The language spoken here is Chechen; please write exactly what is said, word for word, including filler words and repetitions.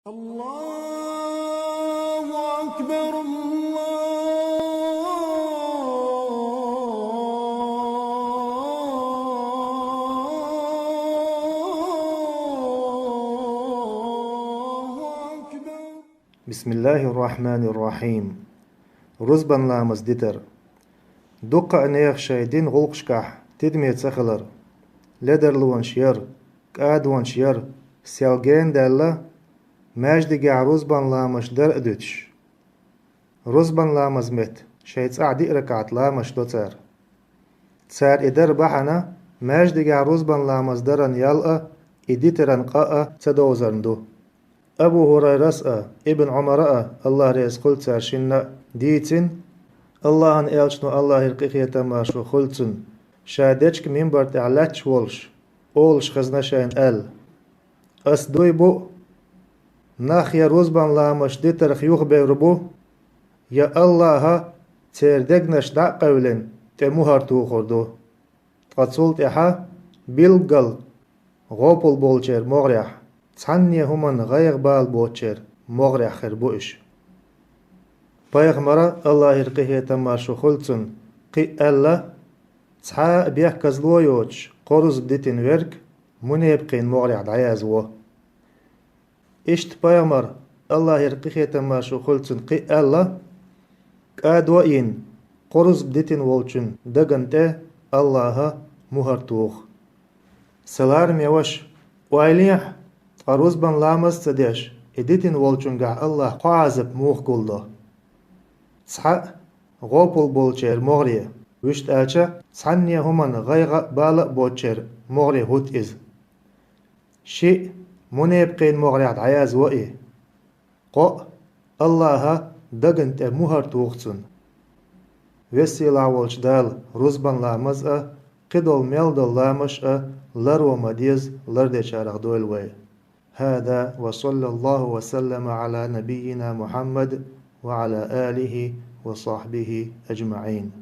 الله أكبر، الله أكبر. بسم الله الرحمن الرحيم. Рузбан ламаз дитар. Дуккха а нехан шайн дина гӀулакхашкахь тидаме ца хилар, ледарлонаш яр, кӀадонаш яр, сел гена даьлла, маьждигехь рузбан ламазаш дар а дуьтуш. Рузбан ламаз метта шайн цӀахь диъ ракаӀат ламазаш до цара. Цара и дар бахьана, маьждигехь рузбан ламаз даран ял а, и дитаран къа а ца довзарна ду. Абу ХӀурайрас а, Ибн Ӏумара а, АллахӀ реза хуьлда цара шинна а, дийцина, АллахӀан Элчано, АллахӀера къинхетам, маршо хуьлда цунна, ша дечка, минбар тӀехь лаьтташ волуш, олуш хезна шайна аьлла: «Ас дуй бу, нах я рузбан ламазаш дитарх юхабевр бу, я АллахӀа церан дегнаш дӀа а къевлина, тӀе мухӀар тухур ду». Ткъа цул тӀаьхьа билггал гӀопал болчеран могӀарехь, цхьанне хӀуманна гӀайгӀа бала боцучеран могӀарехь хир бу уьш. Пайхамара, АллахӀера къинхетам, маршо хуьлда цунна, кхин а аьлла: «Цхьа а бехказло йоцуш кхо рузба дитина верг мунепакхийн могӀарехь дӀаязво». Иштта пайхамара, АллахӀера къинхетам, маршо хуьлда цунна, кхин а аьлла: «КӀадо а йина, кхо рузба дитина волчун дагна тӀе АллахӀа мухӀар туху». Сан лараме ваша, ойла ехьа, ткъа рузбан ламаз а ца деш, и дитина волчуьнгахь АллахӀа кхо Ӏазап муха гулдо? Цхьаъ, гӀопал болчеран могӀаре, вуьшта аьлча, цхьанне хӀуманна гӀайгӀа а, бала а боцучеран могӀаре хӀутту иза. Шиъ, мунепакхийн могӀарехь дӀаязво и. Кхоъ, АллахӀа дагна тӀе мухӀар туху цунна. Веза-Сийлахь волчу Дала рузбан ламаз а, кхидолу мел долу ламазаш а ларо ма-дезза лардечарах дойла вай. هذا وصلى الله وسلم على نبينا محمد وعلى آله وصحبه أجمعين.